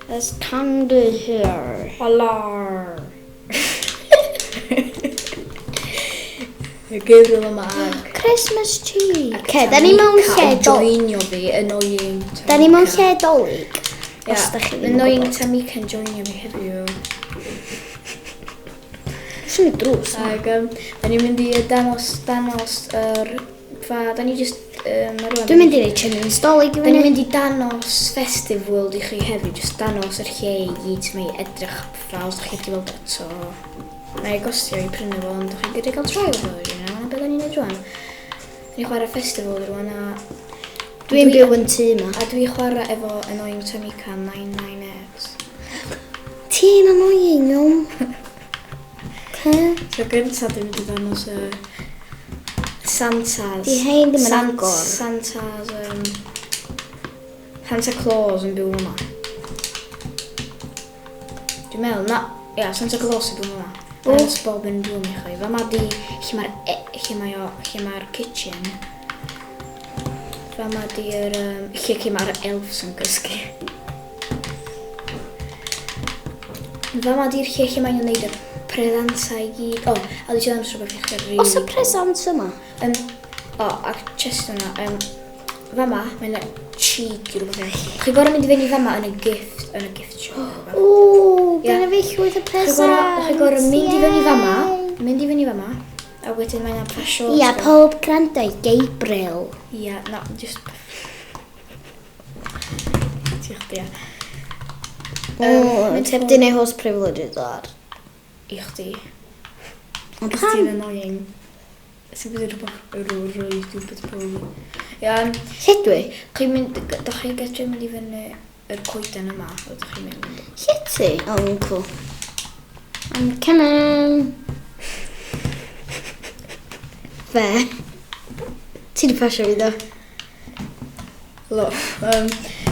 There's candy here. Hello. Gabriel yma ag... Christmas tree. Ce, da ni mewn lle dol... Joinio fi, annoying. Da ni mewn lle dolyg. Os da chi ddim yn Annoying Tamika yn joinio fi heddiw. Swn i drws. Ag, da ni'n mynd i danos, danos yr... Fa, da ni just... rwan... Dwi'n mynd i neud chimneys dolyg i Da ni'n fyny. mynd i danos Festive World i chi heddiw, just danos yr lle i gyd sy'n ei edrych fatha os da chi wedi weld eto. Mae ei gostio i prynu fo, ond da chi'n gallu cael trial fo, you know, beth da ni'n neud rwan. Da ni'n chwarae Festive World rwan a... Dwi'n byw yn tŷ yma. A dwi chwarae efo Annoying Tamika 99X. Ti'n annoying, iawn. Ce? So gyntaf dwi'n mynd i ddangos y Santa's. Di hein ddim yn agor. Santa's, Santa Claus yn byw yma. Dwi'n meddwl, na, ia, Santa Claus yn byw yma. Dangos bob yn room i chi. Fama di, lle mae'r, lle mae o, lle mae'r kitchen. Fama di'r, lle lle mae'r elves yn gysgu. Fama di'r lle lle mae'n gwneud y presentau i gyd. O, a dwi eisiau dangos rhywbeth i chi rili. Oes y present yma? O, ac chest yna. Fama, mae'n cheeky rhywbeth. Chi gorau mynd i fyny fama yn y gift, yn y gift shop. Ww, gyda fi llwyth o present. Chi gorau mynd i fyny fama, mynd i fyny fama, a wedyn mae'n pasio. Ia, pob gwrando i Gabriel. Ia, na, just... Ti chdi, ia. O, ti heb di neud host privileges ar. I chdi. Ond Cos pam? ti'n annoying. Sy'n bod rhywbeth rhyw rwy stupid pwy. Ia, Lle dwi? chi'n mynd, dach chi'n gallu mynd i fyny yr coeden yma, o dach chi'n mynd. Lle ti? O, oh, cool. I'm coming. Fe. Ti di pasio fi ddo. Lo.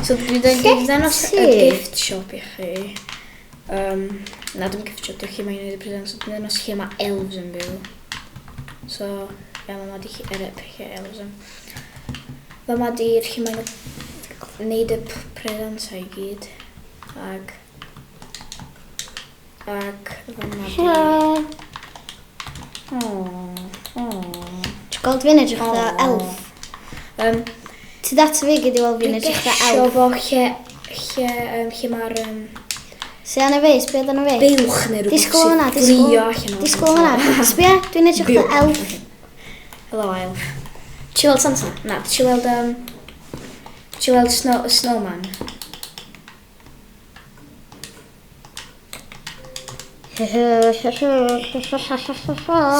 So dwi wedi Lle ddangos y ti? gift shop i chi. Na, dim gift shop, dwi'n lle mae'n gwneud y present, so dwi'n dangos lle mae elves yn byw. So, ia, ma di lle, er, lle elves yn. Fama di'r lle mae'n gwneud y presentau i gyd. Ag, fama di... Hello. Oh, oh. Ti'n gweld fi'n edrych fatha elf? Ti dat fi gyd i weld fi'n Dwi'n edrych fatha gesio elf. fo lle mae'r Sbia arna fi, sbia arna fi. buwch neu rhywbeth Disgwyl hwnna, sy'n disgwyl. fflio allan o'r Disgwyl hwnna. Sbia, dwi'n edrych fatha elf. Hello, elf. Ti weld Santa? Na, ti weld, ti weld snowman?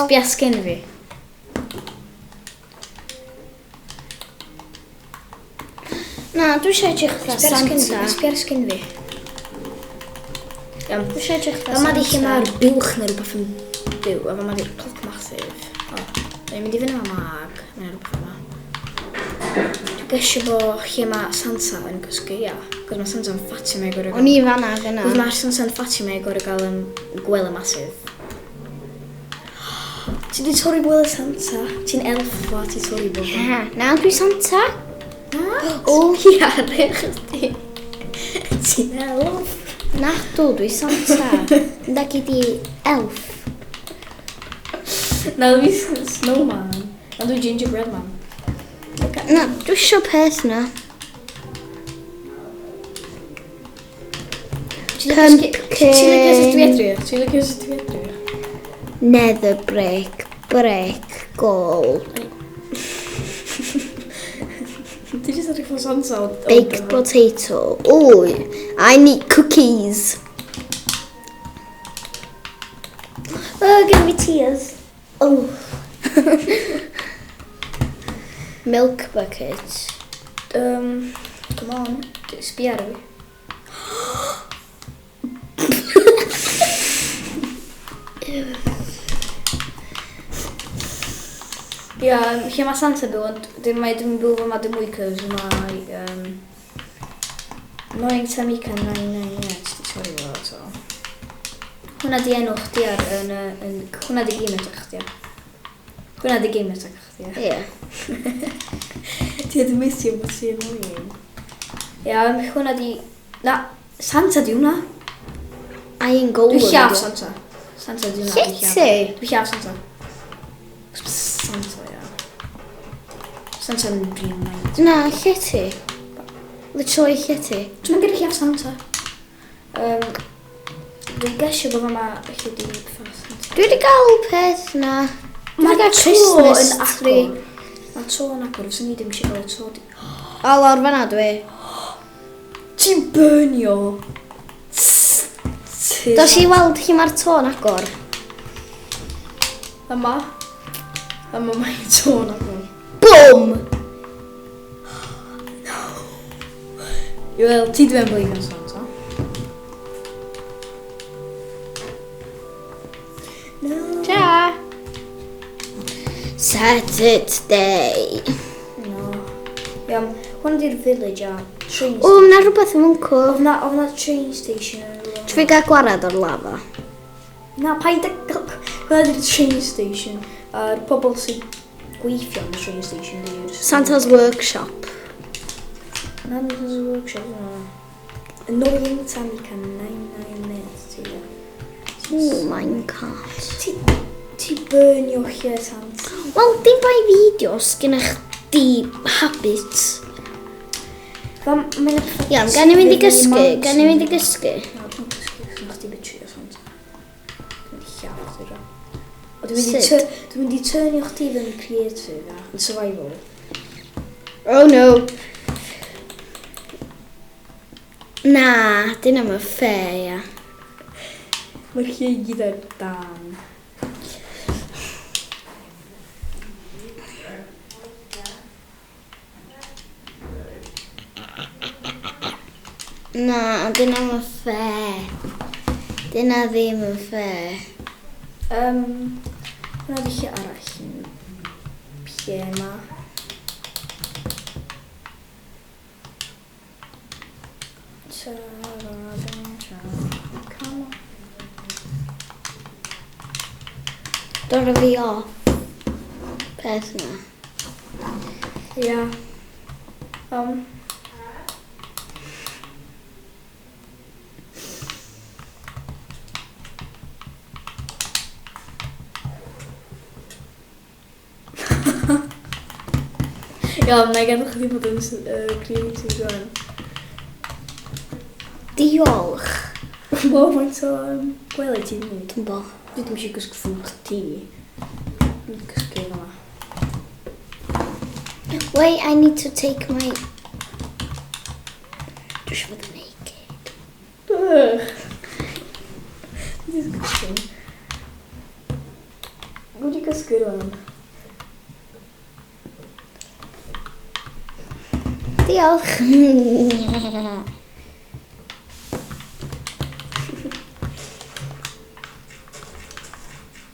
Sbia skin fi. Na, dwi eisiau edrych fatha Sbia ar skin fi. Santa. Sbia ar skin fi. Iawn. Dwi eisiau edrych fatha Fama di lle Santa. mae'r buwch neu rhywbeth yn byw, a fama di'r cloc massive. O, da ni'n mynd i fyny fama ag mae'n rhywbeth yma. Dwi'n gesio fo lle mae Santa yn cysgu, ia. Cos mae Santa'n ffatio mae gorau O'n i fanna gyna. Cos mae Santa'n ffatio mae gorau gael yn gwely massive. Ti di torri gwely Santa. Ti'n elf fo, ti torri bob. Ha, na, dwi Santa. Na? O. Ia, rech chdi. Ti'n elf. Na, dwi Santa. Nda gyd i elf. Na, dwi snowman. Na, dwi gingerbread man. Na, dwi eisiau peth na. Ti'n licio sut dwi edrych? Ti'n licio sut dwi edrych? Nether brick, brick, gold, Ti jyst edrych fel Santa. Baked potato. Ooh, I need cookies. Oh, give me tears. Oh. Milk bucket. Come on, sbia ar fi. Ia, lle mae Santa byw, ond dim mae dim byw fama dim mwy cos mae Annoying Tamika 998, di torri fo eto. Hwna di enw chdi ar yn, yn, hwnna di game attack chdi ar. Hwnna di game attack chdi ar. Ie. Ti wedi missio bod ti'n annoying. Ia, hwnna di... Na, Santa di hwnna. Iron Golem. Dwi'n lladd Santa. Santa di hwnna. Lle ti? Dwi'n lladd Santa. Santa, ia. Santa'n real night. Na, lle ti? Literally lle ti? Dwi'n mynd i'r lladd Santa. Dwi'n gesio bod yma lle di fatha Santa. Dwi wedi gael peth na. Dwi Mae'r wedi gael to Christmas yn tree. agor. Mae to yn agor, fyswn i ddim eisiau gael y to. O, lawr fan'na dwi. Ti'n burnio. Dos i weld lle mae'r to'n agor. Yma. Yma mae'r to'n agor. Bwm! Wel, ti dwi'n believe yn Santa. No. Ta! Saturday. No. Iawn, hwn di'r village a train O, mae 'na rhywbeth yn mwncw. Oedd na, oedd na train station yn rhywle. Ti fi gael gwarad o'r lava? Na, paid â... Hwnna di'r train station. A'r pobl sy'n gweithio yn y train station di'r... Santa's Workshop. Na, Santa's Workshop, na. Annoying Tamika 99 minutes, ti. O, minecart. Ti burnio lle, Sant. Wel, dim bai fideos gyda chdi habits. Fam, mae'n... Iawn, gan i fynd i gysgu? Gan i fynd i gysgu? Na, dwi'n gysgu, chos chdi betrio, Sant. Dwi'n mynd i lladd chdi rwan. O, dwi'n mynd i Sut? Dwi'n mynd i turnio chdi fewn i creative, a yn survival. Oh no. Na, dyn am y fair, ia. Mae'r lle i gyd ar dan. Na, dyn am y fair. Dyna ddim yn fair. Hwnna di lle arall yn lle yma. Come on. Dora fi off. Peth na. Ia. Iawn, na i gadw chdi bod yn creative rwan. Diolch. Wel, faint o gwely ti'n mynd? Dwi'n bo. Dwi ddim eisiau gysgu ffwn chdi. Dwi'n gysgu yn yma. Wait, I need to take my... Dwi eisiau fod yn naked. Ugh. Disgusting. Dwi wedi gysgu rwan. Diolch.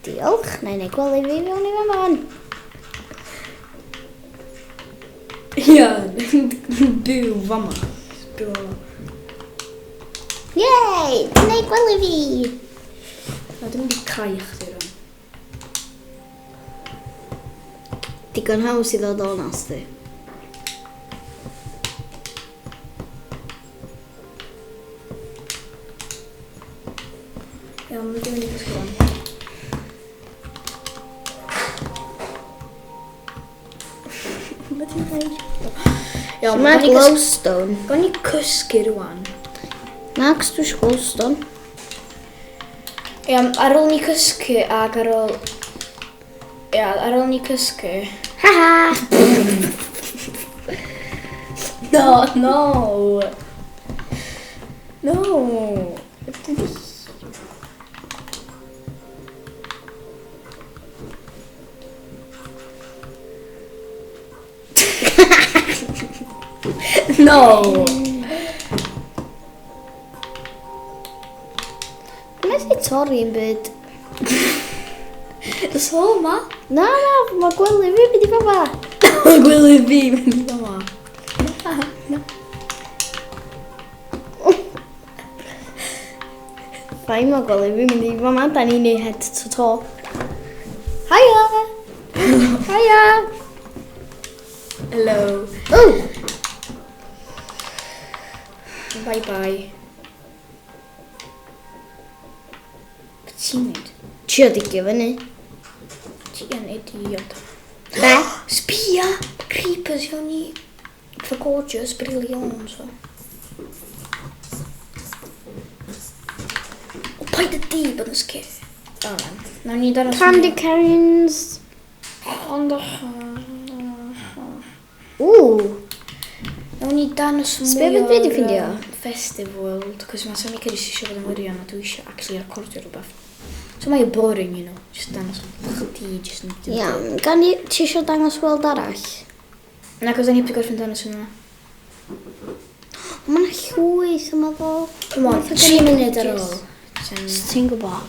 Diolch. Na i wneud gwely fi mewn i fan. Ia, byw fama. Byw fama. Yay! Dwi'n gwneud gwely fi! Na, dwi'n mynd i cau chdi rwan. Digon haws i ddod o'n asti. Iawn, dwi'n mynd i gysgu rwan. Mae ti'n dweud? Iawn, Mae gawn ni glowstone. Gawn ni cysgu rwan. Na, cos dwi eisiau glowstone. Iawn, ar ôl ni cysgu ac ar ôl... Ia, ar ôl ni cysgu... Ha ha! No, no! No! Dwi No! Dwi'n methu torri yn byd. Dos o ma? Na, na, mae gwely fi mynd i fama. Mae gwely fi mynd i fama. Na, na. Fine, mae gwely fi mynd i fama. Da ni'n neud head to toe. Hiya! Hiya! Hello. Oh! Bye bye. Ti'n neud? Trio digio fyny. Ti yn idiot. Be? Sbia! Creepers fewn i... For gorgeous, brilliant. So. O, paid y di bod yn sgif. O, na. Nawn ni daros... Candy canes. Ond... Ooh. Nawn ni danos mwy Sbia beth dwi 'di ffindio. Festive World, cos mae Sonic jyst eisiau bod yn wirion a dwi eisiau actually recordio rhywbeth. So mae'n boring, you know. Just danos chdi, just yn... Iawn. Gan i, ti eisiau dangos weld arall? Na, cos da ni heb di gorffen danos hwnna. Mae yna llwyth yma ddo. Come on, 3 munud ar ôl. Ti'n gwybod?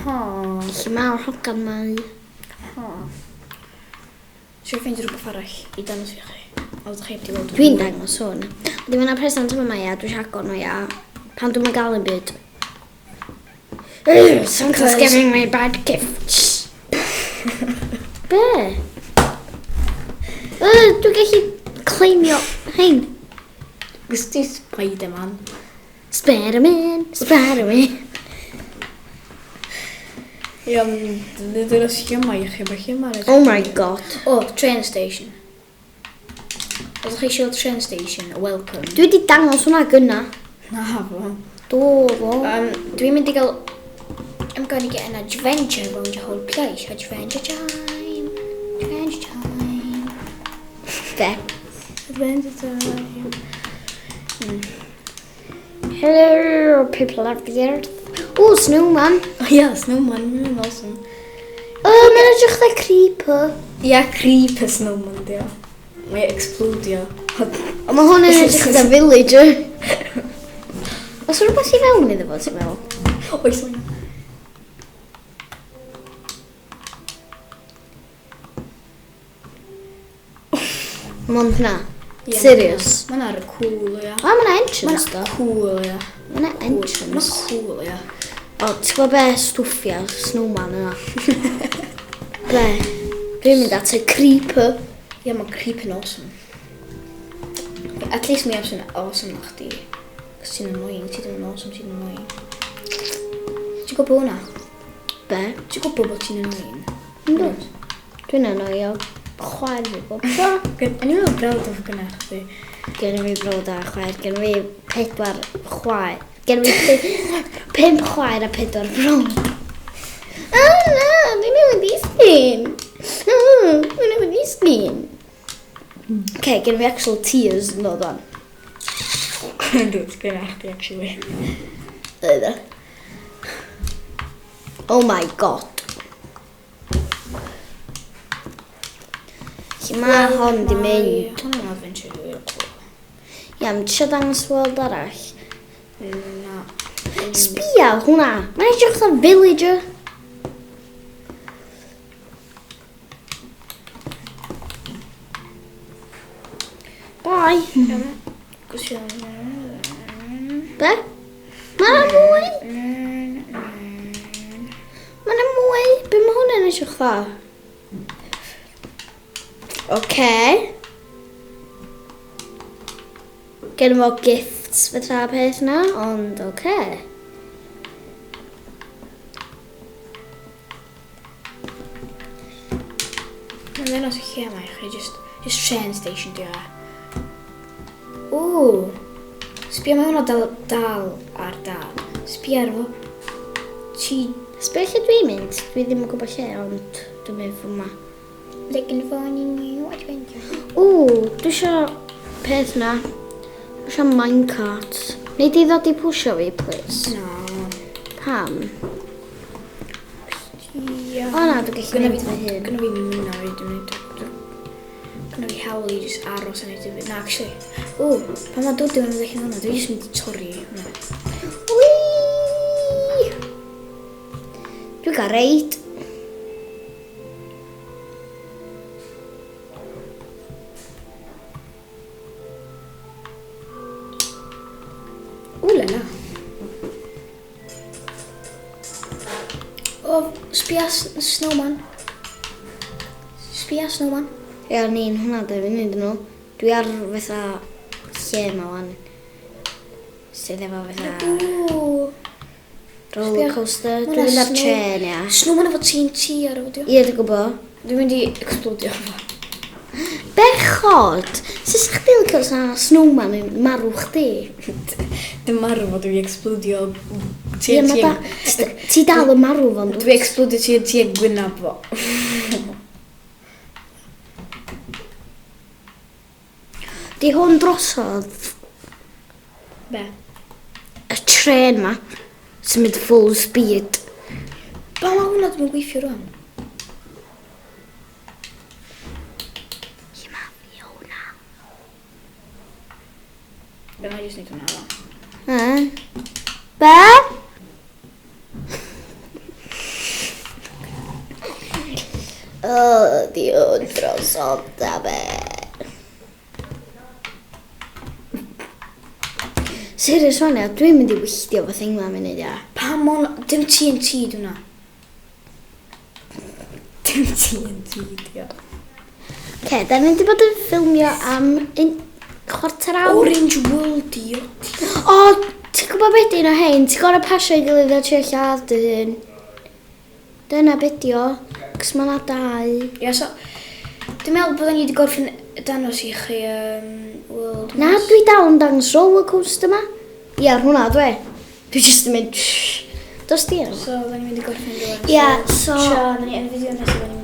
Ha. Lle mae'r hogan mae? Ha. Siwr ffeindio rhywbeth arall i dangos i chi. Os ydych chi heb di weld. Dwi'n dangos hwn. Ydy mae yna present yma ia, dwi eisiau agor nhw ia. Pan dwi'n gael yn byd. Ugh, Santa's giving me bad gifts. Be? Dwi'n gallu claimio hein. Gys ti Spider-Man. Spider-Man, Spider-Man. Iawn, dyna lle i chi, mae lle mae... Oh my god. Oh, train station. Os ydych chi eisiau train station, welcome. Dwi wedi dangos hwnna gynna. Na fo. Do fo. Dwi'n mynd i gael... I'm going to get an adventure round the whole place. Adventure time. Adventure time. Be? Adventure time. Hello, people of the earth. O, snowman. Oh yeah, snowman, mae'n awesome. Oh, mae'n edrych fatha creeper. Ia, creeper snowman, dio. Mae explodio. O, mae hwn yn edrych fatha villager. Oes rhywbeth i fewn iddo fo, ti'n meddwl? Oes o'n. Mond na. Serious? Mae'n ar y cool, ia. O, mae 'na entrance, do. Mae'n cool, ia. Mae 'na entrance. Mae'n cool, ia. O, ti'n gwybod be stwffia snowman yna? Be? Dwi'n mynd at y creeper. Ia, mae'n creeping awesome. At least mi awesome, awesome na chdi. Cos ti'n annoying, ti ddim yn awesome, ti'n annoying. Ti'n gwybod hwnna? Be? Ti'n gwybod bod ti'n annoying? Yndw. Dwi'n annoio chwaer fi bob tro. O'n i'n meddwl brawd oedd gyda chdi. Gen fi brawd a chwaer, gen fi 4 chwaer. Gen fi 5 chwaer a 4 brawd. Oh na, dwi'n newid disgyn. Oh, dwi'n newid disgyn. Okay, gen fi actual tears yn dod on. Yndw, gyda chdi, actually. Ydw. Oh my god. Lle mae hon di mynd? Hwn yn adventure real cool. Ia, mi eisiau dangos world arall. Na. Sbia hwnna! Mae'n edrych fatha villager. Bye. Gwsio. Be? Mae'n mwy! Mae'n mwy! Be mae hwnna'n edrych fatha? Oce. Gen fo gifts fatha peth na, ond oce. Mae'n ddangos y lle yma i chi, just train station di o. Ww! Sbia, mae hwnna dal, dal ar dal. Sbia ar fo. Ti... Sbia lle dwi'n mynd? Dwi ddim yn gwybod lle, ond dwi'n mynd ffordd yma. Looking for a new adventure. Ww, dwi isio peth na. Dwi isio minecart. Nei di ddod i pwsio fi, please? No. Pam? Ia. O na, dwi'n gallu Gynna gwneud fy hun. Gynna fi mynd ar i dwi'n Gynna fi hawl i just aros yn neud. Na, actually. Ww, pan mae dod i fyny allan hwnna, dwi jyst mynd i torri hwnna. Whee! Dwi'n cael reid. Ww, la la. O, sbia snowman. Sbia snowman. Ia, ni'n hwnna, dwi'n mynd yn ôl. Dwi ar fatha lle ma wan. Sydd efo fatha Ww. roller coaster. Dwi'n mynd ar trên, ia. Snowman efo TNT ar y fideo. Ie, dwi'n gwybod. Dwi'n mynd i explodio fo. Bechod! Sut sa'ch chdi licio sa snowman yn marw chdi? Dim marw fo, dwi'n explodio Ie, TNT. ma da... Ti dal yn marw fo'n Dwi'n explodio TNT yn gwynab fo. Di hwn drosodd Be? y trên ma sy'n mynd full speed. Ba mae hwnna ddim yn gweithio rwan? Hi ma Fiona. Be na i jyst neud hwnna fo. Eh? Be? O, di hwn drosodd da be. Serious wan ia, dwi'n mynd i wylltio fo thing ma munud ia. Pam on... Dim TNT di hwnna. Dim TNT di o. Ce, da ni wedi bod yn ffilmio am un chwarter awr. Orange World di o. O, ti'n gwybod beth un o hein? Ti'n gorau pasio i gilydd a trio lladd dy hun. Dyna beth di o, cos mae 'na dau. Ia, so... Dwi'n meddwl bod ni wedi gorffen danos i chi World Na, dwi dal yn dangos roller coaster ma. Ie, ar hwnna dwi. Dwi jyst yn mynd... shh. Dos di ar. So, da ni'n mynd i gorffen rwan. Ia, so- Tra, da ni yn y fideo nesaf, da ni'n